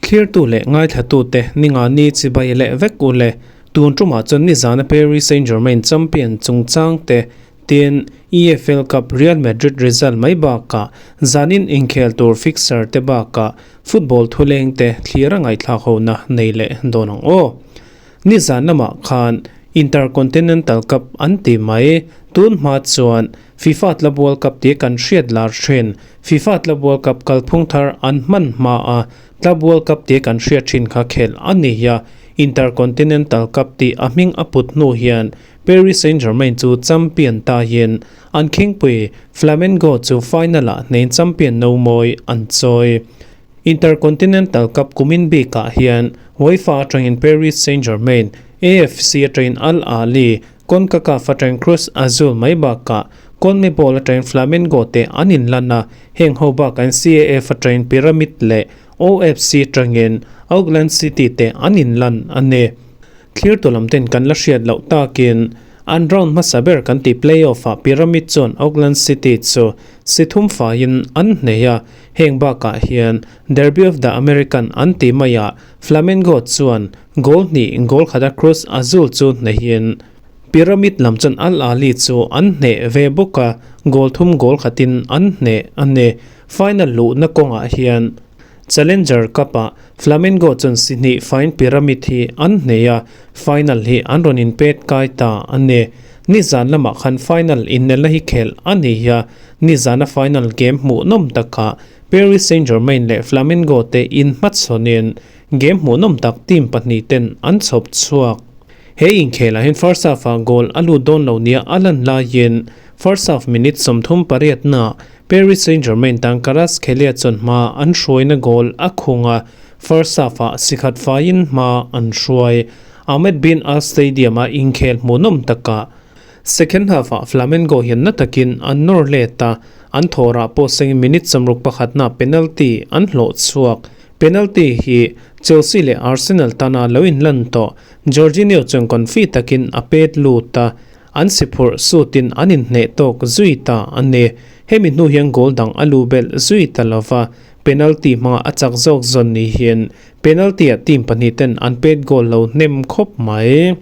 Thlirtu leh ngaithlatute ninga ni chibai leh vek u le. Tun tumah chuan nizana Paris Saint-Germain champion chungchangte tin EFL Cup Real Madrid result mai bakah zanin inkhel tur fixture te bakah football thulengte thlir a ngaihthlak hona nei leh dawn ang aw. Nizan lamah khan Intercontinental Cup an ti mai. Tun hma chuan FIFA Club World Cup tih kan hriat lar thin. FIFA Club World Cup kalphung thar an hman hma a, Club World Cup tih kan hriat thin kha khelh a ni a. Intercontinental Cup tih a hming a put hnu hian Paris Saint-Germain chu champion tahin an khingpui Flamengo chu final-ah hnein champion no mawi an chawi. Intercontinental Cup kumin bikah hian UEFA atangin Paris Saint-Germain, AFC atangin Al Ahly, Concacaf atangin Cruz Azul mai bakah CONMEBOL atangin Flamengo te an inlan a, heng ho bakah hian CAF atangin Pyramid leh OFC atangin Auckland City te an inlan a ni. Thlirtu lam ten kan la hriat loh takin an round hmasa ber kan tih play-off ah Pyramid chuan Auckland City chu si thum faiin an hnei a, heng bakah hian Derby of the American an tih maiah Flamengo chuan goal hnih goal khata Cruz Azul chu hneihin Pyramid lam chuan Al Ahly chu an hneh ve bawk a, goal thum goal khatin an hneh a ni. Final luhna kawngah hian Challenger Cup-ah Flamengo chuan si hnih fine Pyramid hi an hnei a, final hi an rawn inpet kai ta a ni. Nizan lamah khan final innelna hi khelh a ni a, nizana final game hmuhnawm takah Paris Saint-Germain leh Flamengo te inhmachhawnin game hmuhnawm tak team pahnih ten an chhawp chhuak. He inkhelah hian first half-ah goal a lut dawn lo nia a lan laiin first half minute 38-naah Paris Saint-Germain tan Kvaratskhelia chuan hma an hruaina goal a khung a, first half-ah sikhat faiin hma an hruai. Ahmed Bin Al Stadium-a inkhel hmuhnawm takah second half-ah Flamengo hian na takin an nawr let a, an thawhrah pawh sengin minute 61-na penalty an hlawh chhuak. Penalty hi Chelsea leh Arsenal tana lo inlan tawh Jorginho chuan confi takin a pet lut a, An si phurh sutin an inhneh tawk zui ta a ni. Hemi hnu hian goal dang a lu belh zui ta lo va, penalty hmanga a chak zawk zawn ni hian penalty-ah team pahnih ten an pet goal lo hnem khawp mai.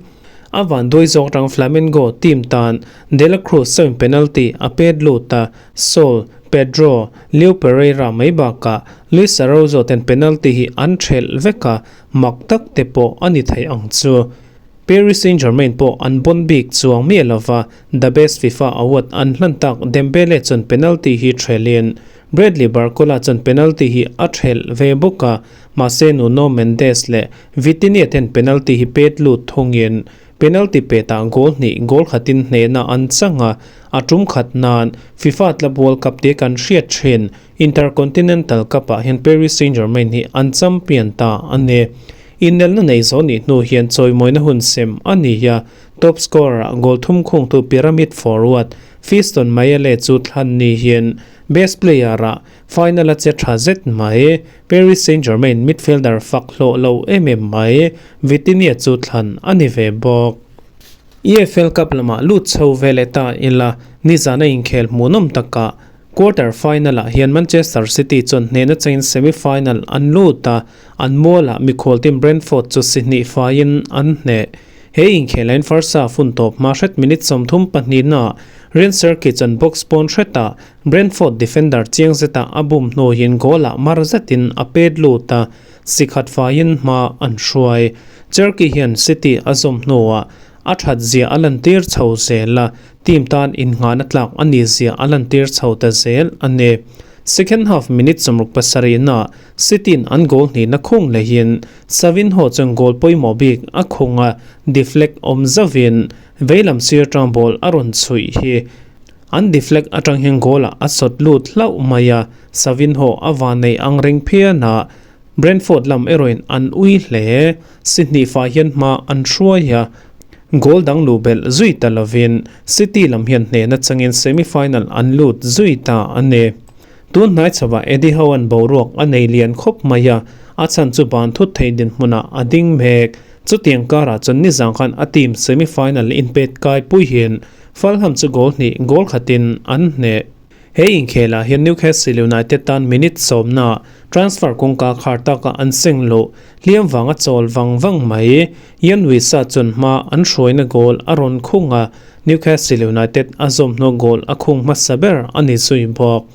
A van duai zawk rang Flamengo team tan De La Cruz chuan penalty a pet lut a, Saul, Pedro, Leo Pereira mai bakah Luis Araujo ten penalty hi an thelh vek a, mak tak te pawh a ni thei ang chu. Paris Saint-Germain pawh an bon bik chuang miah lova The Best FIFA Award an hlan tak Dembele chuan penalty hi thelhin Bradley Barcola chuan penalty hi a thelh ve bawk a, mahse Nuno Mendes leh Vitinha ten penalty hi pet lut thungin penalty petah goal hnih goal khatin hnehna an chang a, a tum khat nan FIFA Club World Cup tia kan hriat thin Intercontinental Cup-ah hian Paris Saint-Germain hi an champion ta a ni. Inelna nei zo nih hnu hian chawimawina hun sem a ni a, top scorer-ah goal thum khungtu Pyramid forward Fiston Mayele chu thlan ni hian best player-ah final a che tha zet mai. Paris Saint-Germain midfielder fak hlawh lo em em mai Vitinha chu thlan a ni ve bawk. EFL Cup lamah lut chho ve leh ta ila nizana inkhel hmuhnawm takah Quarter final-ah hian Manchester City chuan hnehna changin semi-final an lut a, an mualah mikhual team Brentford chu si hnih faiin an hneh. He inkhel ain first half hun tawp hma hret minute 32 naah Ryan Cherki chuan box pawn hretah Brentford defender chiang zetah a bum hnuin goal-ah mar zetin a pet lut a, si khat faiin hma an hruai. Cherki hian City a zawm hnuah A that zia a lantir chho zel a, team tan innghahna tlak a ni zia a lantir chho ta zel a ni. Second half minute 67 naah City-in an goal hnihna khung lehin Savinho chuan goal pawimawh bik a khung a, deflect awm zauhin veilam sir tang ball a rawn chhuih hi an deflect atang hian goal-ah a sawt lut hlauh mai a, Savinho a vanneih ang reng phian a, Brentford lam erawhin an ui hle. Si hnih fah hian hma an hruai a, goal dang luh belh zui ta lovin City lam hian hnehna changin semi-final an lut zui ta a ni. Tun hnai chhovah Eddie Howe-a'n boruak a nei lian khawp mai a, a chhan chu ban thut thei dinhmunah a ding mek. Chutiang karah chuan nizang khan a team semi-final inpet kai puihin Fulham chu goal hnih goal khatin an hneh. He inkhelah hian Newcastle United tan minute sawmna transfer kawngka khar taka an seng loh hliam vanga chawl vang vang mai. Yoane Wissa chuan hma an hruaina goal a rawn khung a, Newcastle United a zawmhnaw goal a khung hmasa ber a ni zui bawk.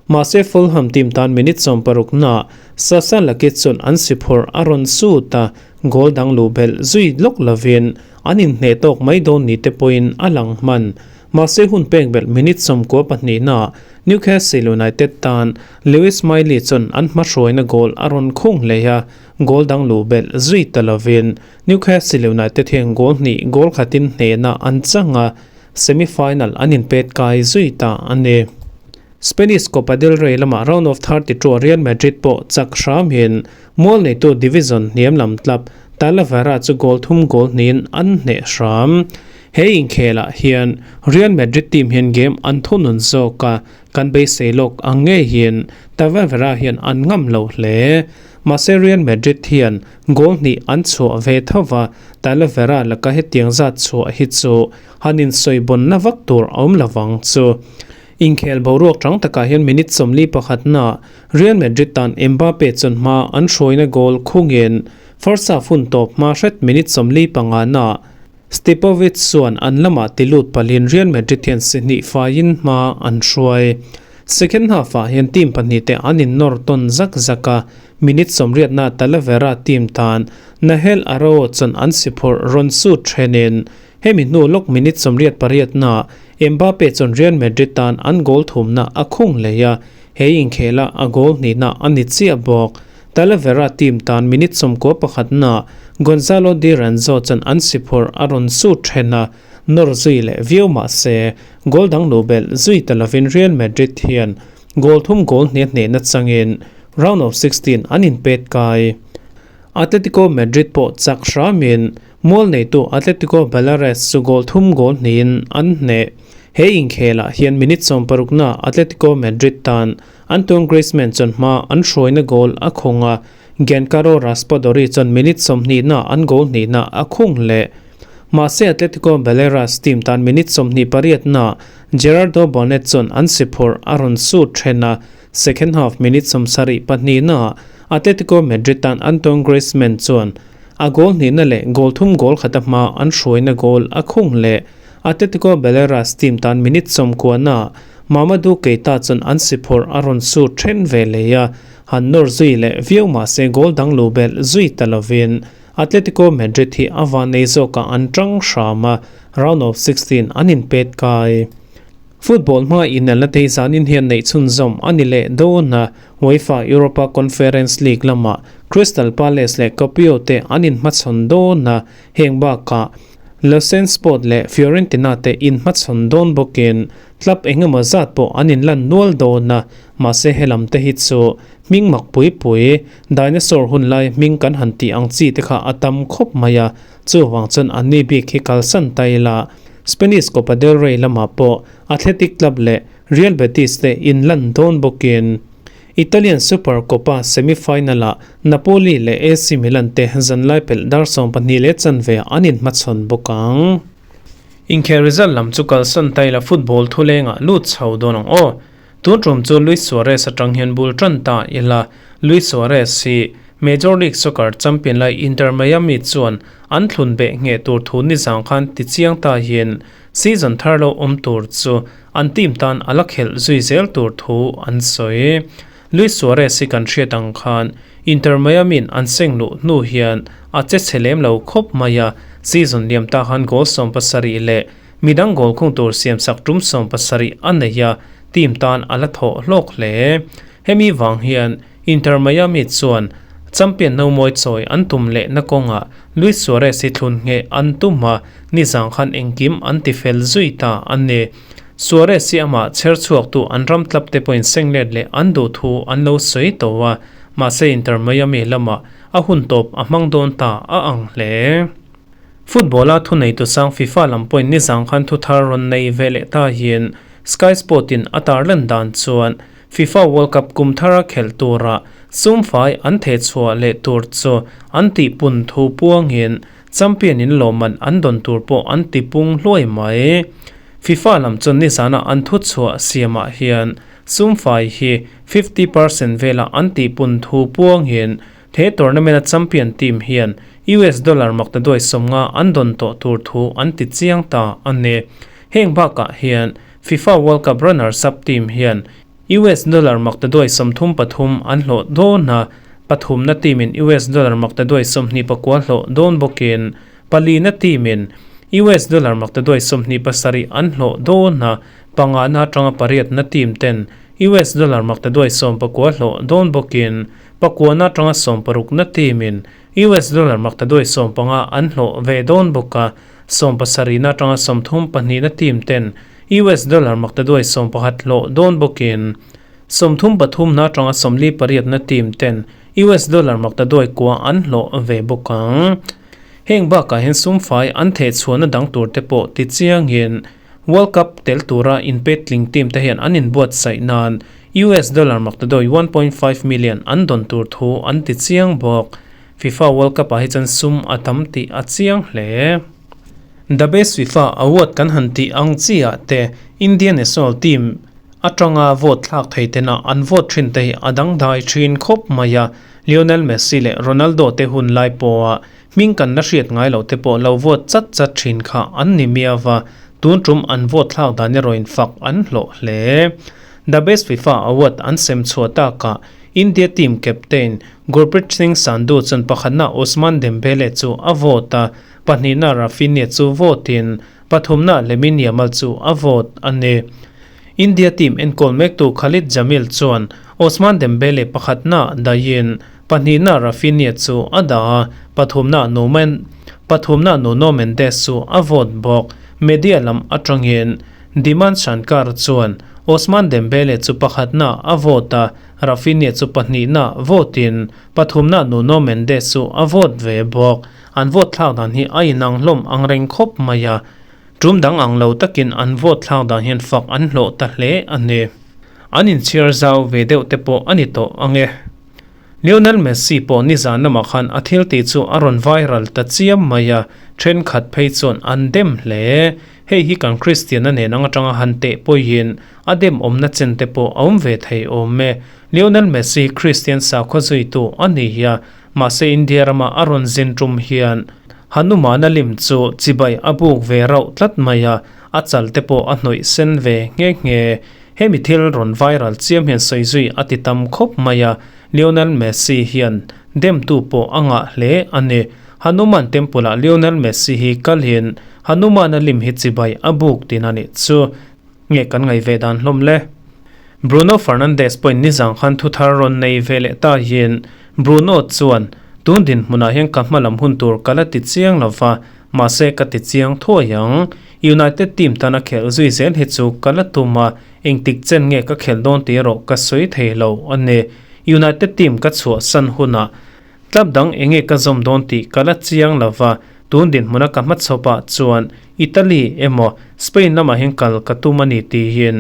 Mahse Fulham team tan minute 16na Sasa Lakic chuan an si phurh a rawn sut a, goal dang luh belh zui lawk lovin an inhneh tawk mai dawn ni te pawhin a lang hman. Mahse hun pek belh minute 92na Newcastle United tan Lewis Miley chuan an hmahruaina goal a rawn khung hlei a, goal dang luh belh zui ta lovin Newcastle United hian goal hnih goal khatin hnehna an chang a, semi-final an inpet kai zui ta a ni. Spanish Copa del Rey lamah round of 32 Real Madrid pawh chak hramin mual neitu division hniam lam club Talavera chu goal thum goal hnihin an hneh hram. He inkhelah hian Real Madrid team hian game an thunun zawk a, kan beisei lawk ang ngei hian Talavera hian an ngam lo hle. Mahse Real Madrid hian goal hnih an chhuah ve tho va, Talavera laka hetiang zat chhuah hi chu han insawibawnna vak tur a awm lovang chu. Inkhel boruak tang takah hian minute 41na Real Madrid tan Mbappe chuan hma an hruaina goal khungin first half hun tawp hma hret minute 45na Stipovic chuan an lamah ti lut palhin Real Madrid hian si hnih faiin hma an hruai. Second half-ah hian team pahnih te an innawr tawn zak zak a, minute 80na Talavera team tan Nahel Araujo chuan an si phurh rawn shoot thenin Hemi hnu lawk minute 88na Mbappe chuan Real Madrid tan an goal thumna a khung hlei a, he inkhela a goal hnihna a ni chiah bawk. Talavera team tan minute 91na Gonzalo Di Renzo chuan an si phurh a rawn shoot then a, nawr zui leh viau mah se goal dang luh belh zui ta lovin Real Madrid hian goal thum goal hnih a hnehna changin round of 16 an inpet kai. Atletico Madrid pawh chak hramin Mual neitu Atletico Baleares chu goal thum goal hnihin an hneh. He inkhelah hian minute 60na Atletico Madrid tan Antoine Griezmann chuan hma an hruaina goal a khung a, Giancarlo Raspadori chuan minute 20na an goal hnihna a khung leh. Mahse Atletico Baleares team tan minute 28na Gerardo Bonet chuan an si phurh a rawn shoot then a, second half minute 72na Atletico Madrid tan Antoine Griezmann chuan a goal hnihna leh goal thum goal khata hma an hruaina goal a khung leh. Atletico Baleares team tan minute 90na Mamadou Keita chuan an si phurh a rawn shoot then ve lei a, han nawr zui leh viau mahse goal dang luh belh zui ta lovin Atletico Madrid hi a van nei zawkah an tang hram a, round of 16 an inpet kai. Football hma inelna te hi zanin hian neih chhunzawm a ni leh dawn a, UEFA Europa Conference League lamah Crystal Palace leh Copio te an inhmachhawn dawn a, heng bakah Lausanne Sport leh Fiorentina te inhmachhawn dawn bawkin club engemaw zat pawh an inlan nual dawn a, mahse helam te hi chu hming mak pui pui, dinosaur hun lai hming kan han tih ang chi te kha a tam khawp mai a, chuvang chuan anni bik hi kalsan ta ila. Spanish Copa del Rey lamah pawh Athletic Club leh Real Betis te inlan dawn bawkin Italian Super Coppa semi-final-ah Napoli leh AC Milan te zanlai pelh dar 12:15 an inhmachhawn bawk ang. Inkhel result lam chu kalsan ta ila football thulengah lut chho dawn ang aw. Tun tum chu Luis Suarez atang hian bul tan ta ila Luis Suarez hi Major League Soccer champion lai Inter Miami chuan an thlun beh ngheh tur thu ni zang khan ti chiang ta hian season thar lo awm tur chu an team tan a la khelh zui zel tur thu an sawi. Luis Suarez hi kan hriat ang khan Inter Miami in an seng luh hnu hian a che chhe lem lo khawp mai a, season liam ta khan goal 70 leh midang goal khung tur siam sak tum 70 a nei a, team tan a la thawh hlawk hle. Hemi wang hian Inter Miami chuan champion no mawi chawi an tum leh na kawnga Luis Suarez hi thlun nge an tum a, ni zang khan engkim an ti fel zui ta an ni. Suarez hi amah chher chhuak tu an ram club te pawhin seng let leh an duh thu an lo sawi to a, mahse Inter Miami lamah a hun tawp a hmang dawn ta a ang hle. Football a thu nei tu sang FIFA lam pawhin ni zang khan thu thar rawn nei ve leh ta hian Sky Sport in a tarlan dan chuan FIFA World Cup kum thara khelh tura sumfai an theh chhuah leh tur chu an tih pun thu puangin champion in lawmman an dawn tur pawh an ti pung hluai mai. FIFA lam chuan ni zana an thu chhuah siamah hian Sumfai hi 50% vela an tihpun thu puangin he tournament a champion team hian US dollar maktaduai 50 an dawn tawh tur thu an ti chiang ta a ni. Heng bakah hian FIFA World Cup runners-up team hian US dollar maktaduai 33 an hlawh dawn a, pathumna team in US dollar maktaduai 29 hlawh dawn bawkin palina team in US dollar maktaduai 27 an hlawh dawn a, pangana atanga pariatna team ten US dollar maktaduai 19 hlawh dawn bawkin pakuana atanga 16na team in US dollar maktaduai 15 an hlawh ve dawn bawka, 70na atanga 32na team ten US dollar maktaduai 11 hlawh dawn bawkin 33na atanga 48na team ten US dollar maktaduai 9 an hlawh ve bawkang. Heng bakah hian sumfai an theh chhuahna dang tur te pawh ti chiangin World Cup tel tura inpetling team te hian an inbuatsaih nan US dollar maktaduai 1.5 million an dawn tur thu an ti chiang bawk. FIFA World Cup ah hi chuan sum a tam tih a chiang hle. The Best FIFA Award kan han tih ang chiah te India national team atanga vote thlak thei tena an vote thin te hi a dangdai thin khawp mai a. Lionel Messi leh Ronaldo te hun lai pawha hming kan la hriat ngai lo te pawh lo vote chat chat thin kha an ni miava, tun tum an vote thlak dan erawhin fak an hlawh hle. The Best FIFA Award an sem chhuah takah India team captain Gurpreet Singh Sandhu chuan pakhatna Ousmane Dembele chu a vote a, pahnihna Raphinha chu vote in pathumna Lamine Yamal chu a vote a ni. India team enkawl mektu Khalid Jamil chuan Ousmane Dembele pakhatna dahin pahnihna Raphinha chu a dah a, pathumna Numan pathumna Nuno Mendes chu a vote bawk. Media lam atangin Dhiman Shankar chuan Ousmane Dembele chu pakhatna a vote a, Raphinha chu pahnihna vote in pathumna Nuno Mendes chu a vote ve bawk. An vote thlak dan hi a inang hlawm ang reng khawp mai a, tum dang ang lo takin an vote thlak dan hian fak an hlawh ta hle a ni. An inchhiar zau ve deuh te pawh a ni tawh ang e. Lionel Messi pawh nizan lamah khan a thil tih chu a rawn viral ta chiam mai a, thenkhat phei chuan an dem hle. Hei hi kan Kristianna nen ang atanga han teh pawihin a dem awmna chen te pawh a awm ve thei awm e. Lionel Messi hi Kristian sakhaw zuitu a ni hi a, mahse India rama a rawn zin tum hian Hanumana lim chu chibai a buk ve rauh tlat mai a, a chal te pawh a hnawih sen ve nghe nghe. Hemi thil rawn viral chiam hian sawi zui a ti tam khawp mai a, Lionel Messi hian demtu pawh a ngah hle a ni. Hanuman Temple-ah Lionel Messi hi kalin Hanumana lim hi chibai a buk tin a nih chu. Nge kan ngaih ve dan hlawm le? Bruno Fernandes pawhin nizang khan thuthar rawn nei ve leh ta hian Bruno chuan, Tun dinhmunah hian ka hmalam hun tur ka la ti chiang lo va, mahse ka ti chiang thuai ang. United team tana khelh zui zel hi chu ka la tum a, engtik chen nge ka khelh dawn tih erawh ka sawi thei lo a ni. United team ka chhuahsan hunah Club dang enge ka zawm dawn tih ka la chiang lo va, tun dinhmuna ka hmachhawpah chuan Italy emaw Spain lamah hian kal ka tum a ni tiin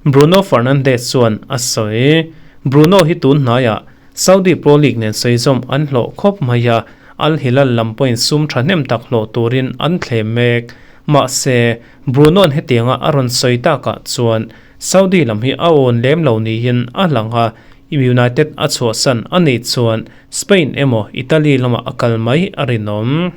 Bruno Fernandes chuan a sawi. Bruno hi tun hnaiah Saudi Pro League nen sawizawm an hlawh khawp mai a, Al Hilal lam pawhin sum thahnem tak hlawh turin an thlem mek. Mahse, Bruno-a'n hetianga a rawn sawi takah chuan Saudi lam hi a awn lem lo niin a lang a, United a chhuahsan a nih chuan Spain emaw Italy lamah a kal mai a rinawm.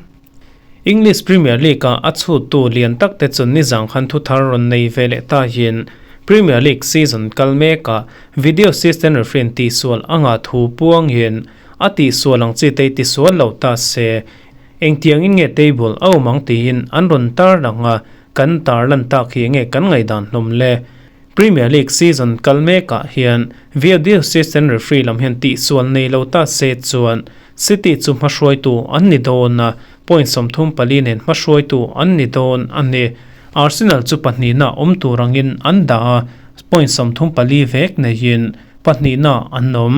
English Premier League-ah a chhuttu lian tak te chu nizang khan thuthar rawn nei ve leh ta hian Premier League season kal mekah video assistant referee tihsual a ngah thu puangin a tihsual ang chi te i tisual lo ta se engtiangin nge table a awm ang tiin an rawn tarlang a, kan tarlan tak hi enge kan ngaihdan hlawm le? Premier League season kal mekah hian video assistant referee lam hian tihsual nei lo ta se chuan City chu hmahruaitu an ni dawn a, point 34 nen hmahruaitu an ni dawn a ni. Arsenal chu pahnihna awm tur angin an dah a, point 34 vek neiin pahnihna an awm.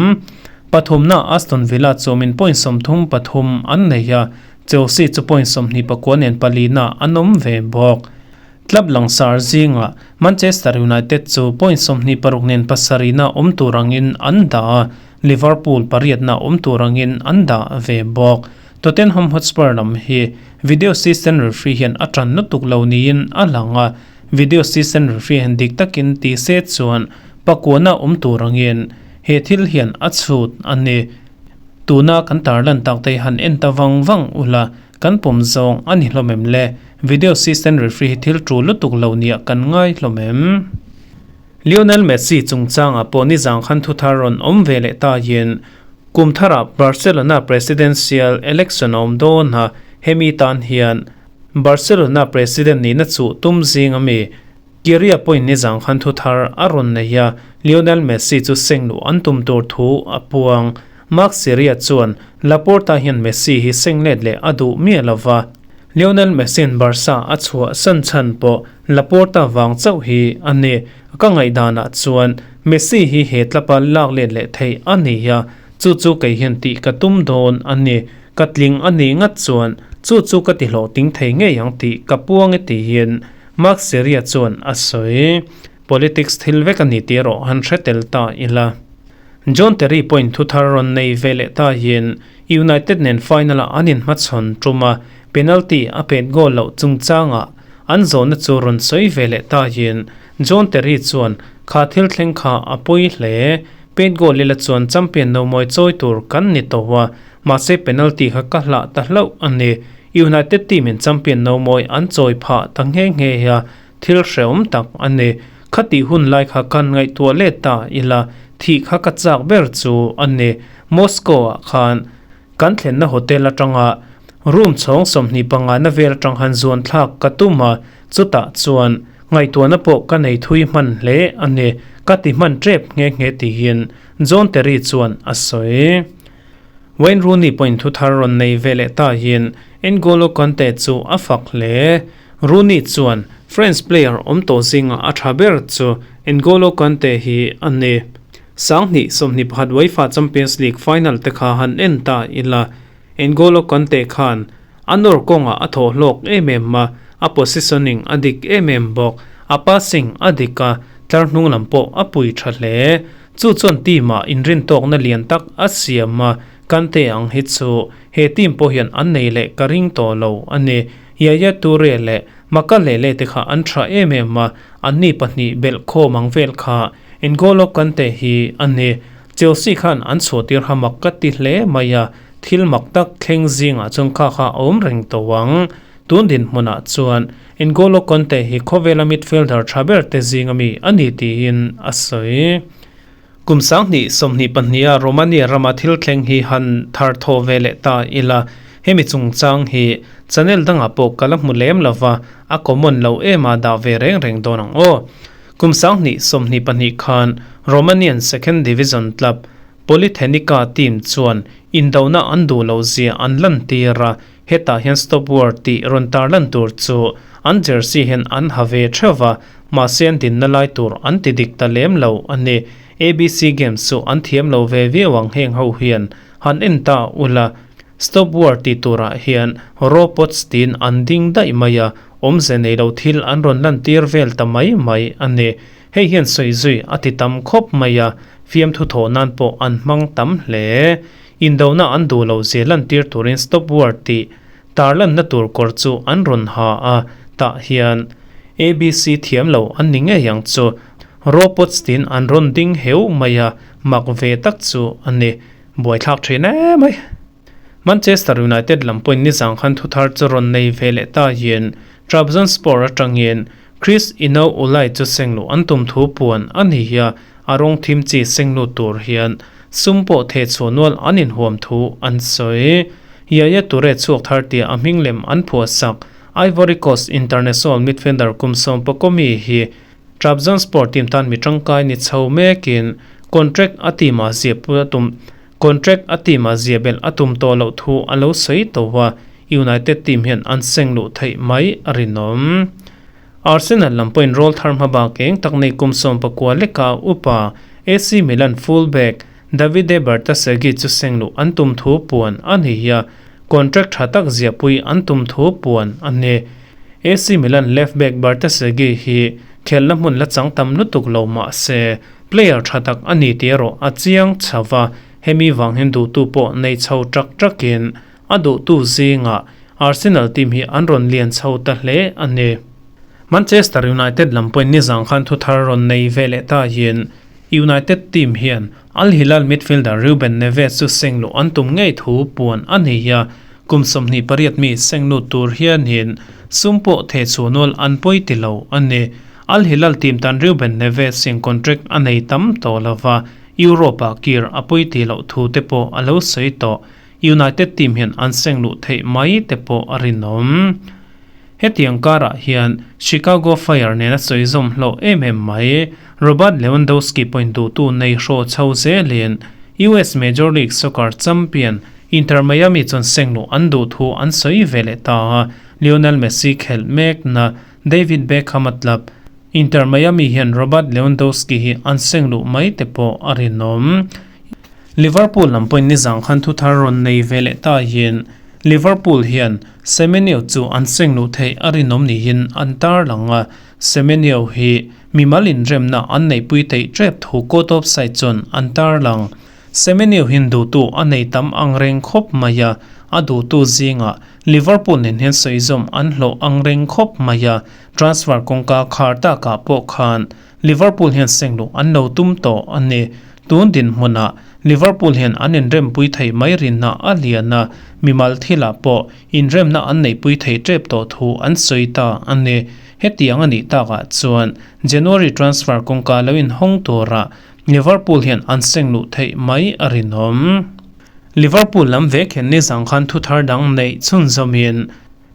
Pathumna Aston Villa chuamin point 33 an nei a, Chelsea chu point 29 nen palina an awm ve bawk. Club langsar zingah Manchester United chu point 26 nen pasarihna awm tur angin an dah a, Liverpool pariatna awm tur angin an dah ve bawk. Tottenham Hotspur lam hi video assistant referee hian a tan lutuk lo niin a lang a, video assistant referee hian dik takin ti se chuan Pakuana awm tur angin he thil hian a chhut a ni. Tuna kan tarlan tak te hi han en ta vang vang ula, kan pawm zawng a ni hlawm em le? Video assistant referee hi thil tul lutuk lo nia kan ngai hlawm em? Lionel Messi chungchangah pawh nizang khan thuthar rawn awm ve leh tahin kum tharah Barcelona presidential election a awm dawn a, hemi tan hian Barcelona president nihna chuh tum zing ami Kiria pawhin nizang khan thuthar a rawn nei a, Lionel Messi chu seng luh an tum tur thu a puang. Marc Ciria chuan Laporta hian Messi hi seng let leh a duh miah lova, Lionel Messi-a'n Barca a chhuah san chhan pawh Laporta vang chauh hi a ni. Ka ngaihdanah chuan Messi hi he tlapa lak let leh theih a ni a, chu chu kei hian tih ka tum dawn a ni. Ka tling a nih ngat chuan chu chu ka ti hlawhtling thei ngei ang tih ka puang e tiin Marc Ciria chuan a sawi. Politics thil vek a ni tih erawh han hre tel ta ila. John Terry pawhin thuthar rawn nei ve leh ta hian United nen final-ah an inhmachhawn tum a, penalty a pet goal loh chungchangah an zawhna chu rawn sawi ve leh ta hian John Terry chuan kha thil thleng kha a pawi hle. Pet goal ila chuan champion no mawi chawi tur kan ni tawh a, mahse penalty kha ka hlah ta hlauh a ni. United team in champion no mawi an chawi phah ta nghe nghe a, Thil hreawm tak a ni. Khatih hun lai kha kan ngaihtuah let ta ila, thih kha ka chak ber chu a ni. Moscow-ah khan kan thlenna hotel atanga room chhawng 25 na vel atang han zuan thlak ka tum a, chutah chuan ngaihtuahna pawh ka nei thui hman hle a ni. Ka ti hman tep nghe nghe tihin John Terry chuan a sawi. Wayne Rooney pawhin thuthar rawn nei ve leh ta hian N'Golo Kante chu a fak hle. Rooney chuan French player awm tawh zinga a tha ber chu N'Golo Kante hi a ni. 2021 UEFA Champions League final te kha han en ta ila, N'Golo Kante khan a nawr kawngah a thawh hlawk em em a, a positioning a dik em em bawk, a passing a dik a, tlar hnung lam pawh a pui tha hle. Chu chuan team-ah inrintawkna lian tak a siam a, Kante ang hi chu he team pawh hian an nei leh ka ring tawh lo a ni. Yaya Toure leh Makalele te kha an tha em em a, anni pahnih belh khawm ang vel kha N'Golo Kante hi a ni. Chelsea khan an chhuahtir ha mak ka ti hle mai a, thil mak tak thleng zingah chuan kha kha a awm reng tawh ang. Tun dinhmunah chuan N'Golo Kante hi khawvela midfielder tha ber te zinga mi a ni tiin a sawi. Kum 2022 a Romania rama thil thleng hi han thar thaw ve leh ta ila, hemi chungchang hi channel dangah pawh ka la hmu lem lova, a common lo em a dah ve reng reng dawn ang aw. Kum 2022 khan Romanian second division club Politenica team chuan indona an duh loh zia an lantir a, hetah hian stop war tih rawn tarlan tur chu an jersey hian an ha ve theuh va, mahse an dinna lai tur an ti dik ta lem lo a ni. ABC games chu an thiam lo ve viau ang heng ho hian han en ta ula, stop war tih turah hian robots tiin an ding daih mai a, awmze nei lo thil an rawn lantir vel ta mai mai a ni. Hei hian sawi zui a ti tam khawp mai a, fiamthu thawh nan pawh an hmang tam hle. Indona an duh loh zia lantir turin Stop War tih tarlanna tur kawr chu an rawn ha a, tah hian ABC thiam lo an ni ngei ang chu. Robots tin an rawn ding heu mai a, mak ve tak chu a ni. Buaithlak thin em mai. Manchester United lam pawhin nizang khan thuthar chu rawn nei ve leh ta hian Trabzonspor atangin Chris Inoulai chu sengluh an tum thu puan a ni hi a, a rawng thim chi senglut tur hian sum pawh theh chhuah nual an inhuam thu an sawi. Yaya Toure chhuak thar tia a hming lem an phuah sak Ivory Coast international midfielder kum 14 mi hi Trabzonspor team tan mi tangkai ni chho mekin contract a team ah zia pu a tum Contract a team ah zia belh a tum tawh loh thu a lo sawi tawh a, United team hian an seng luh theih mai a rinawm. Arsenal lam pawhin roll thar hmabak eng tak nei kum 19 leka upa AC Milan full-back Davide Bartesaghi chu seng luh an tum thu puan a ni a, contract tha tak ziahpui an tum thu puan a ni. AC Milan left-back Bartesaghi hi khelna hmun la chang tam lutuk lo mah se player tha tak a ni tih erawh a chiang chho va, hemi vang hian duhtu pawh nei chho ṭak ṭakin a duhtu zingah Arsenal team hi an rawn lian chho ta hle a ni. Manchester United lam pawhin nizang khan thuthar rawn nei ve leh ta hian. United team hian Al Hilal midfielder Ruben Neves chu seng luh an tum ngei thu puan a nei a, kum 28 mi seng lut tur hianin sum pawh theh chhuah nual an pawi ti lo a ni. Al Hilal team tan Ruben Neves hian contract a nei tam tawh lo va, Europe-ah kir a pawi ti loh thu te pawh a lo sawi tawh. United team hian an seng luh theih mai te pawh a rinawm. Hetiang karah hian Chicago Fire nena sawi zawm hlawh em em mai. Robert Lewandowski pawhin duhtu nei hraw chho zelin US Major League Soccer champion Inter Miami chuan seng luh an duh thu an sawi ve leh ta a, Lionel Messi khelh mekna David Beckham a tlap. Inter Miami hian Robert Lewandowski hi an seng luh mai te pawh a rinawm. Liverpool lam pawhin nizang khan thuthar rawn nei ve leh ta hian Liverpool hian Semenyo chu an seng luh theih a rinawm niin an tarlang a, Semenyo hi mimal inremna an neihpui theih tep thu court of side chuan an tarlang. Semenyo hian duhtu a nei tam ang reng khawp mai a, a duhtu zingah Liverpool nen hian sawizawm an hlawh ang reng khawp mai a, transfer kawngka khar takah pawh khan Liverpool hian seng luh an lo tum tawh a ni. Tun dinhmunah Liverpool hian an inrempui thei mai rinna a lian a, mimal thilah pawh inremna an neihpui thei tep tawh thu an sawi ta a ni. Hetiang a nih takah chuan January transfer kawngka lo inhawng turah Liverpool hian an seng luh theih mai a rinawm. Liverpool lam vek hian nizang khan thuthar dang neih chhunzawmin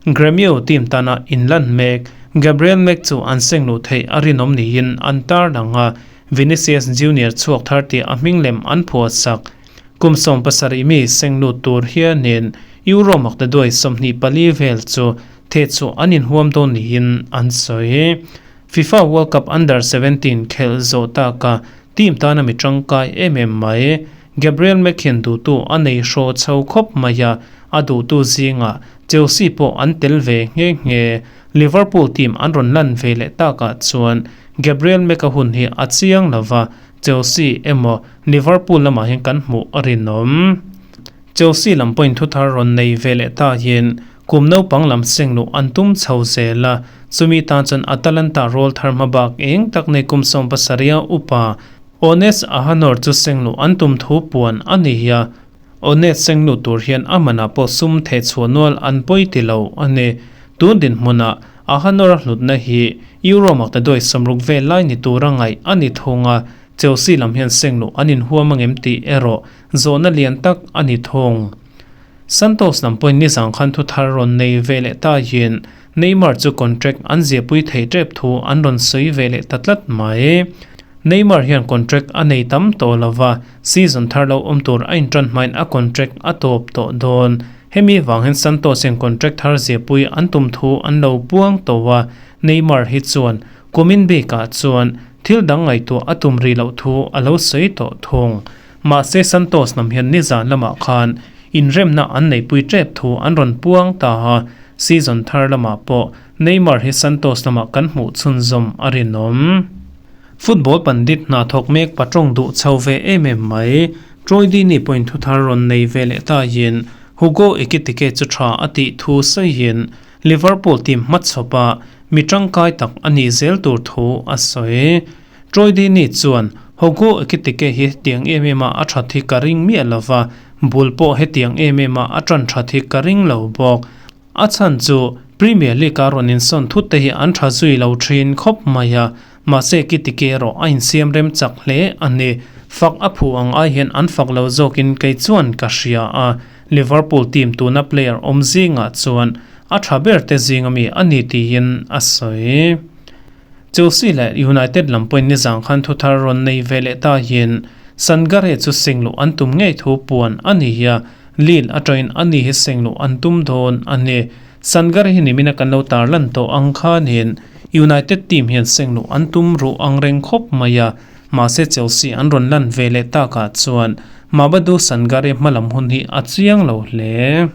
Gremio team tana inlan mek Gabriel Mek chu an seng luh theih a rinawm niin an tarlang a, Vinicius Junior chhuak thar tih a hming lem an phuah sak. Kum 17 mi seng lut tur hianin Euro maktaduai 24 vel chu theh chu an inhuam dawn niin an sawi. FIFA World Cup Under 17 khelh zawh taka team tana mi tangkai em em mai Gabriel Mek hian duhtu a nei hraw chho khawp mai a, a duhtu zingah Chelsea pawh an tel ve nghe nghe. Liverpool team an rawn lan ve leh takah chuan Gabriel Mek-a hun hi a chiang lo va, Chelsea emaw Liverpool lamah hian kan hmuh a rinawm. Chelsea lam pawhin thuthar rawn nei ve leh ta hian kum naupang lam seng luh an tum chho zel a, chumi tan chuan Atalanta rawl thar hma bak eng tak nei kum 17 upa Ones Ahanor chu seng luh an tum thu puan a ni a, Ones seng luh tur hian a manah pawh sum theh chhuah nual an pawi ti lo a ni. Tun dinhmunah Ahanor a hlutna hi Euro makta duai 60 vel lai ni tura ngaih a ni thung a, Chelsea lam hian seng luh an inhuam angem tih erawh zawhna lian tak a ni thung. Santos lam pawhin nizang khan thuthar rawn nei ve leh ta hian Neymar chu contract an ziahpui theih tep thu an rawn sawi ve leh ta tlat mai. Neymar hian contract a nei tam tawh lo va, season thar lo awm tur a intan hmain a contract a tawp tawh dawn. Hemi vang hian Santos hian contract thar ziahpui an tum thu an lo puang tawh a, Neymar hi chuan kumin bikah chuan thil dang ngaihtuah a tum rih loh thu a lo sawi tawh thung. Mahse Santos lam hian nizan lamah khan inremna an neihpui tep thu an rawn puang ta a, season thar lamah pawh Neymar hi Santos lamah kan hmuh chhunzawm a rinawm. Football pandit hna thawk mek patawng duh chho ve em em mai. Troy Deeney pawhin thuthar rawn nei ve leh ta hian Hugo Ekitike chu tha a tih thu sawiin Liverpool team hmachhawpa mi tangkai tak a nih zel tur thu a sawi. Troy Deeney chuan Hugo Ekitike hi tiang em em a a that hi ka ring miah lova, bul pawh hetiang em em a a tan that hi ka ring lo bawk. A chhan chu Premier League a rawn insawn thut te hi an tha zui lo thin khawp mai a, mahse Ekitike erawh a insiam rem chak hle a ni. Fak a phu ang ai hian an fak lo zawkin kei chuan ka hria a, Liverpool team tuna player awm zingah chuan a tha ber te zing ami a ni tiin a sawi. Chelsea leh United lam pawhin nizang khan thuthar rawn nei ve leh ta hian Sangare chu seng luh an tum ngei thu puan a ni a, Lille atangin a ni hi seng luh an tum dawn a ni. Sangare hi nimina kan lo tarlan tawh ang khanin United team hian seng luh an tum ruh ang reng khawp mai a, mahse Chelsea an rawn lan ve leh takah chuan Mamadou Sangare hmalam hun hi a chiang lo hle.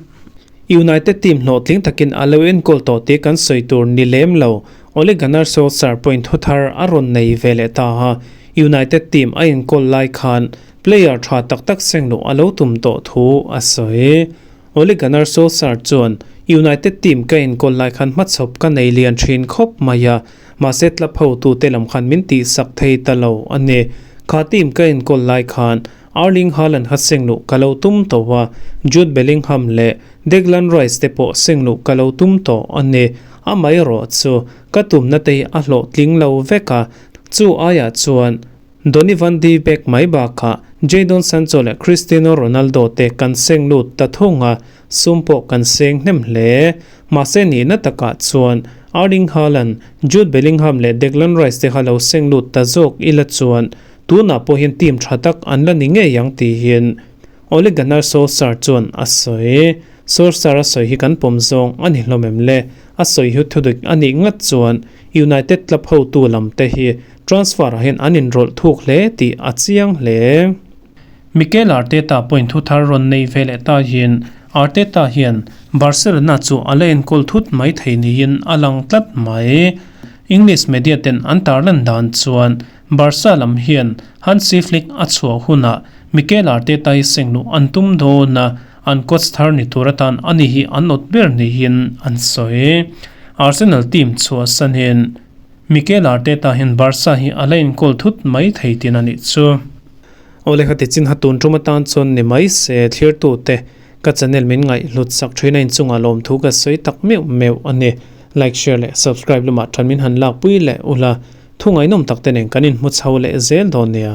United team hlawhtling takin a lo enkawl tawh tih kan sawi tur ni lem lo. Ole Gunnar Solskjaer pawhin thuthar a rawn nei ve leh ta a, United team a enkawl lai khan player tha tak tak seng luh a lo tum tawh thu a sawi. Ole Gunnar Solskjaer chuan, United team ka enkawl lai khan hmachhawp ka nei lian thin khawp mai a, mahse club hotute lam khan min tihsak thei ta lo a ni. Kha team ka enkawl lai khan Erling Haaland kha seng luh ka lo tum tawh a, Jude Bellingham leh Declan Rice te pawh seng luh ka lo tum tawh a ni. Amaherawh chu ka tumna te hi a hlawhtling lo vek a, chu aiah chuan Donny van de Beek mai bakah Jadon Sancho leh Cristiano Ronaldo te kan seng lut ta thung a, sum pawh kan seng hnem hle. Mahse nihna takah chuan Erling Haaland, Jude Bellingham leh Declan Rice te kha lo seng lut ta zawk ila chuan tunah pawh hian team tha tak an la ni ngei ang tihin Ole Gunnar Solskjaer chuan a sawi. Solskjaer a sawi hi kan pawm zawng a ni hlawm em le? A sawi hi thudik a nih ngat chuan United club hotu lam te hi transfer ah hian an inrawlh thuk hle tih a chiang hle. Mikel Arteta pawhin thu thar rawn nei ve leh ta hian Arteta hian Barcelona chu a la enkawl thut mai thei niin a lang tlat mai. English media ten an tarlan dan chuan Barca lam hian Hansi Flick a chhuah hunah Mikel Arteta hi sengluh an tum dawn a, an coach thar ni tur atan ani hi an awt ber niin an sawi. Arsenal team chhuahsanin Mikel Arteta hian Barca hi a la enkawl thut mai thei tin a nih chu. Awle kha tichin ha tun tum atan chuan ni mai se thlirtute ka channel min ngaihhlut sak thin a inchungah lawmthu ka sawi tak meuh meuh a ni. Like, share leh subscribe lamah than min han lakpui leh ula thu ngaihnawm tak te nen kan inhmu chho leh zel dawn nia.